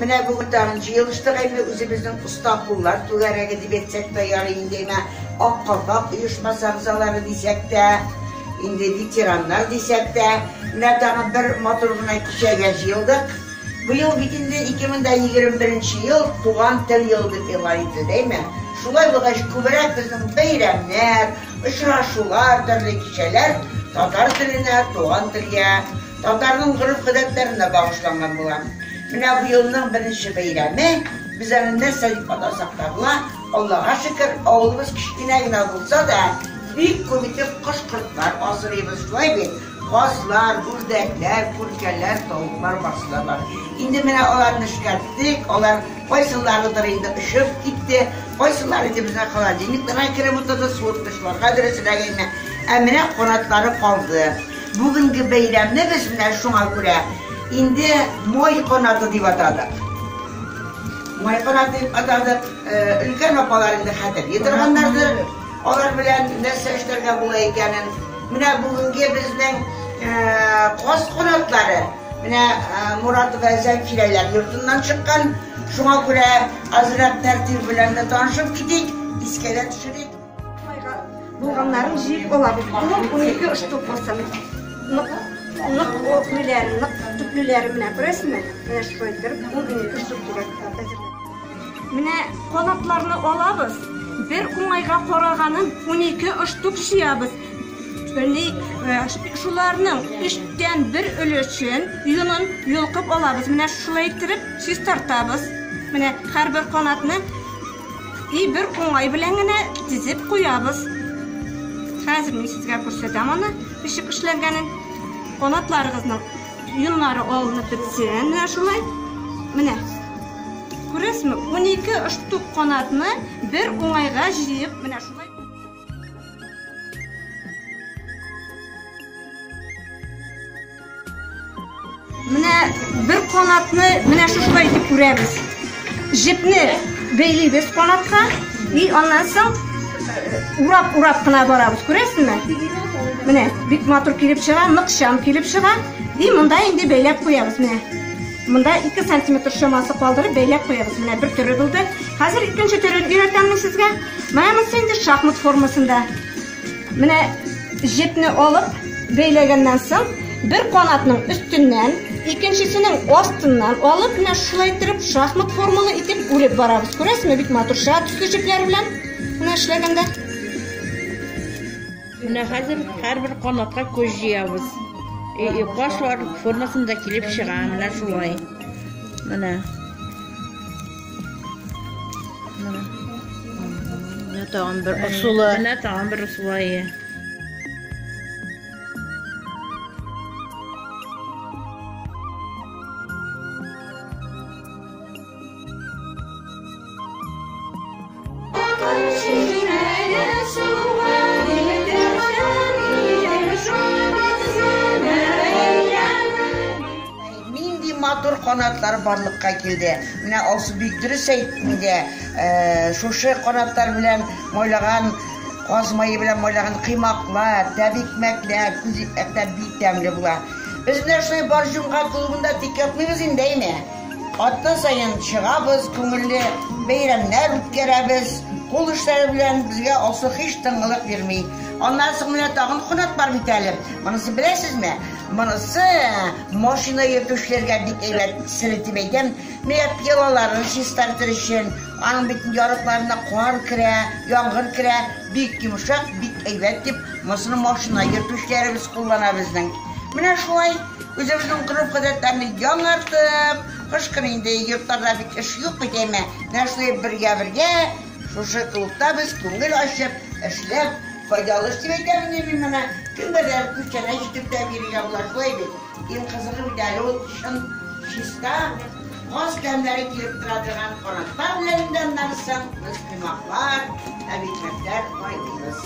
Менә бүген тагын җыелыштык инде үзебезнең оста куллар түгәрәге дип әйтсәк тә ярый инде, менә Ак калфак оешмасы әгъзалары дисәк тә, инде ветераннар дисәк тә, менә тагын бер матур гына кичәгә җыелдык. Быел бит инде 2021 ел туган тел елы дип игълан ителде, әйме? Шулай булгач, күбрәк безнең бәйрәмнәр, очрашулар, төрле кичәләр татар теленә, туган телгә, татарның гореф-гадәтләренә багышланган була. Менә бу елның беренче бәйрәме, без аны нәрсә дип атасак та була, Аллага шөкер, авылыбыз кечкенә генә булса да, бик күп итеп кош-кортлар асрыйбыз, шулай бит? Казлар, үрдәкләр, күркәләр, тавыклар барсы да бар. Инде менә аларны эшкәрттек, алар кайсыларыдыр инде очып китте, кайсылары инде безнең холодильникларга кереп утырды, суыткычларга дөресрәге инде. Ә менә канатлары калды. Бүгенге бәйрәмне без менә шуңа күрә инде май канаты дип атадык. Май канаты дип атадык. Өлкән апалар инде хәтерли торганнардыр. Алар белән нәрсә эшләргә була икәнен. Менә бүгенге безнең каз канатлары менә Муратова Зәнфирәләр йортыннан чыккан. Шуңа күрә азрак тәртип белән дә танышып китик, искә дә төшерик. Булганнарын җыеп алабыз. 10-12 штук булсын. Нык, нык ниләре, нык төплеләре менә күрәсезме? Менә шулай итеп 10-12 штук кирәк. Менә канатларны алабыз. Бер уңайга караганын 12 штук җыябыз. Шуларның өчтән бер өлешен, йонын йолкып алабыз. Менә шулай иттереп чистартабыз. Менә һәрбер канатны и бер уңай белән генә тезеп куябыз. Хәзер мин сезгә күрсәтәм аны, ничек эшләнгәнен. Канатларыгызның йоннары алынып бетсен, менә шулай. Менә. Күрәсезме? 12 штук канатны бер уңайга җыеп, менә шулай. Менә бер канатны менә шушылай итеп күрәбез. Җепне бәйлибез канатка и аннан соң урап-урап кына барабыз. Күрәсезме? Менә бик матур килеп чыга, ныкчам килеп чыга. И монда инде бәйләп куябыз менә. Монда 2 сантиметр чамасы калдырып бәйләп куябыз. Менә бер төре булды. Хәзер икенче төрен өйрәтәм мин сезгә. Менә монысы инде шахмат формасында. Менә җепне алып бәйләгәннән соң, бер канатның өстеннән, икенчесенең астыннан алып, менә шулай иттереп шахмат формалы итеп үреп барабыз. Күрәсезме, бик матур чыга төсле җепләр белән менә эшләгәндә. Менә хәзер һәрбер канатка күз җыябыз. Каш формасында килеп чыга, менә шулай. Менә. Менә тагын бер ысулы. Менә тагын бер ысулы. Нинди матур канатлар барлыкка килде. Менә Алсу бик дөрес әйтте инде. Шушы канатлар белән майлаган, каз мае белән майлаган кыймаклар, тәбикмәкләр, күз икмәкләр бик тәмле була. Без менә шулай бар җомга клубында тик ятмыйбыз инде, әйме? Атна саен чыгабыз, күңелле бәйрәмнәр үткәрәбез. Кул эшләре белән безгә Алсу һич тынгылык бирми. Аннан соң менә тагын канат бар бит әле. Монысын беләсезме? Монысы машина йөртүчеләргә бик әйбәт сер дип әйтәм. Менә пыялаларын чистартыр өчен, аның бит ярыкларына кар керә, яңгыр керә, бик йомшак, бик әйбәт дип, монысын машина йөртүчеләребез куллана безнең. Менә шулай үзебезнең гореф-гадәтләрне яңартып, кыш көне инде йортларда бик эш юк бит әйме. Менә шулай бергә-бергә шушы клубта без күңел ачып, эшләп, файдалы эш дип әйтәм инде мин моны. Кемгәдер күчтәнәч итеп тә бирергә була, шулай бит. Иң кызыгы бит әле ул чын чиста каз тәмнәре килеп тора торган канатлар белән инде аннан соң без коймаклар, тәбикмәкләр майлыйбыз.